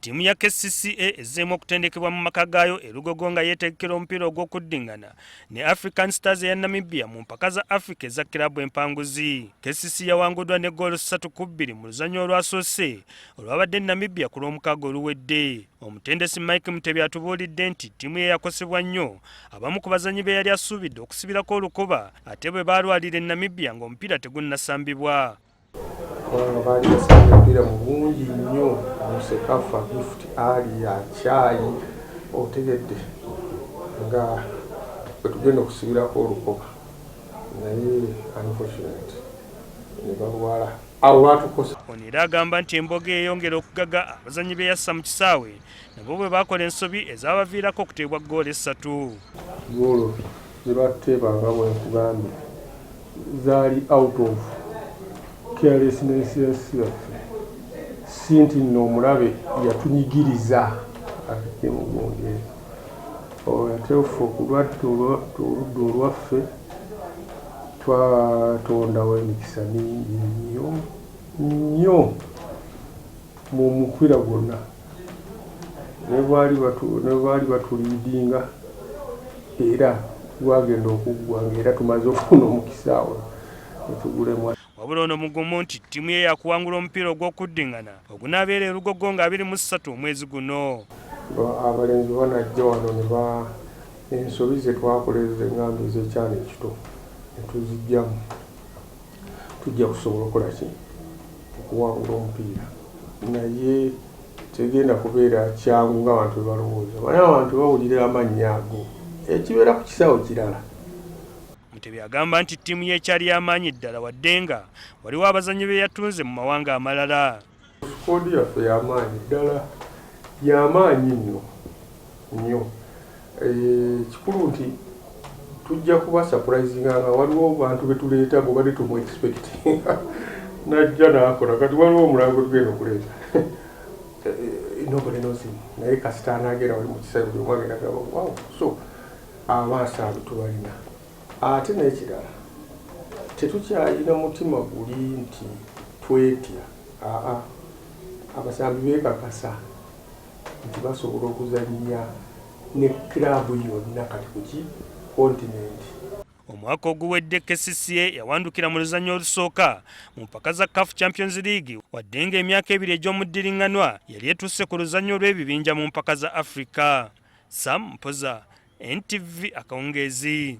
Ttiimu ya KCCA ezzeemu okutendekebwa mu maka gaayo e Lugogo nga yeetegekera omupiira ogw'okuddiŋŋana ne African Stars eya Namibia mu mpaka za Africa eza kiraabu empanguzi. KCC yawanguddwa ne ggoolo 3-2 mu luzannya olwasoose olwabadde e Namibia ku Lwomukaaga oluwedde. Omutendesi Mike Mutebi atubuulidde nti ttiimu ye yakosebwa nnyo abamu ku bazannyi be yali asuubidde okusibirako olukoba ate bwe baalwalira e Namibia ng'omupiira tegunnasambibwa. Kubanga baali basamba emipiira mu bungi nnyo mu CECAFA, Gift Ali akyayi otegedde nga bwe tugenda okusibirako olukoba, naye unfortunate ne balwala, awo lwatukosa. Ono era agamba nti emboga eyongera okugaga abazannyi be yassa mu kisaawe nabo bwe baakola ensobi ezaabaviirako okuteebwa ggoolo essatu. Ggoolo ze bateeba nga bwe nkugambye zaali out of carelessness yaffe, si nti nno omulabe yatunyigiriza ate mugundi ezo. Ate ffe okulwadde oludda olwaffe twatondawo emikisa mingi nnyo nnyo mu mupiira gwonna, ne baali batuliidinga era gwagenda okuggwa ng'era tumaze okufuna omukisa awo netugulemwa. Wabula ono mugumu nti ttiimu ye yakuwangula omupiira ogw'okuddiŋŋana ogunaabeera e Lugogo nga 23 omwezi guno. Abalenzi banajja wano ne ba ensobi ze twakola ezo eŋŋambo ez'ekyana ekito ne tuzigyamu, tujja kusobola okukola ki okuwangula omupiira, naye tegenda kubeera kyangu ng'abantu bwe balowooza. Naye abantu bawulira amannya ago, ekibeera ku kisaawe kirala. Mutebi agamba nti ttiimu ye ekyali y'amaanyi ddala wadde nga waliwo abazannyi be yatunze mu mawanga amalala. Squad yaffe y'amaanyi ddala, y'amaanyi nnyo nnyo. Kikulu nti tujja kuba surprisinga nga waliwo bantu betuleeta ng'obadde tumu expectinga najja n'akola. Kati waliwo omulala gwe tugenda okuleeta, nobody knows him, naye kasita anaagenda wali mu kisaawe buli omu agenda gamba, "Wow." So abasambi tubalina. Ate n'ekirala, tetukyalina mutima guli nti twetya. Aa, abasambi beekakasa nti basobola okuzannya ne kiraabu yonna kati kuki continent. Omwaka oguwedde KCCA yawandukira mu luzannya olusooka mu mpaka za CAF Champions League, wadde ng'emyaka 2 egy'omuddiriŋŋanwa yali etuuse ku luzannya olw'ebibinja mu mpaka za Africa. Sam Mpoza, NTV akawungeezi.